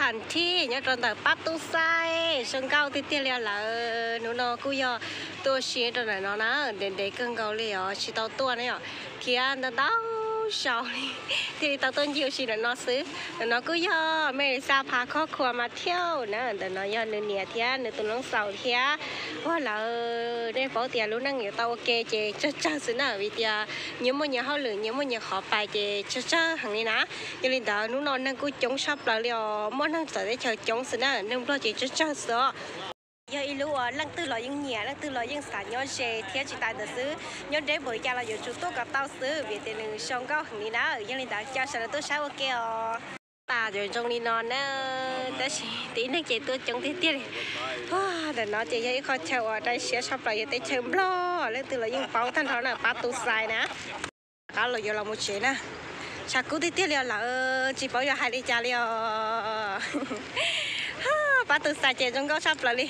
Thav thij nyob rau ntawm Pab Tub Xais zoo nkauj tiag tiag li os lawm. Hnub no kuj yog tuaj ua si rau ntawm no na, ntev ntev kawg nkaus li os tsis tau tuaj na yom, thiab ntau ntau zaus li thiaj li tau tuaj ncig ua si ntawm no xwb. Ntawm no kuj yog Melissa pha khob khua mas thiauj na, ntawm no yog nws niam thiab nws tus noob xaus thiab. Ua lawm nej paub tias lub neej yuav tau ua ke ces tsawg tsawg xwb na, vim tias nyias muaj nyias hauj lwm nyias muaj nyias qhov pais ces tsawg tsawg heev li na. Yog li ntawd hnub no neeg kuj coob tshaj plaws li os, muaj neeg txawv teb chaws coob xwb na, neeg Nplog ces tsawg tsawg xwb os. Yog ib lub uas leej twg los yeej nyiam, leej twg los yeej xav nyob ze thiab tsis tas ntawd xwb, nyob deb npaum li cas los yuav tsum tuaj kom tau xwb vim tias nws zoo nkauj heev li na. Yog li ntawd caw sawv daws tuaj saib ua ke os. Tas yuav zoo li no na, tab sis tib neeg ces tuaj coob tiag tiag li. Ntawm no ces yog ib qho chaw uas dai siab tshaj plaws yog teb chaws Nplog, leej twg los yeej paub tag nrho na, Pab Tub Xais na. Rov qab los yuav los mus tsev na, tshav kub tiag tiag li os lawm tsis paub yuav hais li cas li os. Pab Tub Xais ces zoo nkauj tshaj plaws li.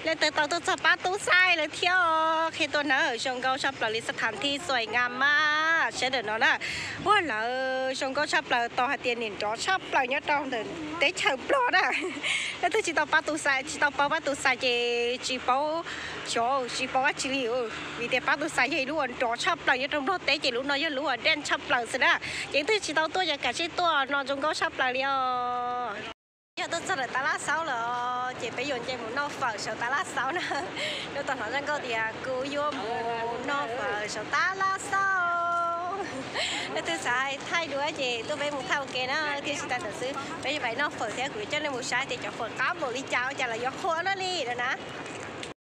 Leej twg tau tuaj txog Pab Tub Xais lawm thiab qhia tuaj na, zoo nkauj tshaj plaws li, xab tham thij xuaim nka mas sawv daws no na. Ua lawm zoo nkauj tshaj plaws, tau hais tias nim nrov tshaj plaws nyob rau ntawm teb chaws Nplog na. Leej twg tsis tau Pab Tub Xais, tsis tau paub Pab Tub Xais ces tsis paub xyov tsis paub dab tsi li, vim tias Pab Tub Xais yog ib lub uas nrov tshaj plaws nyob rau Nplog teb ces lub no yog lub uas dej tshaj plaws xwb na. Ces leej twg tsis tau tuaj ces kav tsij tuaj no, zoo nkauj tshaj plaws li os. Yog tuaj txog ntawm Tab Laj Xaub lawm ces peb yuav nce mus noj fawm saum Tab Laj Xaub na. Yuav tau hnov zoo nkauj tias kuv yuav mus noj fawm saum Tab Laj Xaub. Leej twg xav thaij dua ces tuaj peb mus thaij ua ke na, thiab tsis tas ntawd xwb peb yuav pais noj fawm thiab kuv yuav coj nej mus saib tias cov fawm qab npaum li cas, ua cas los yuav qhuav na li na.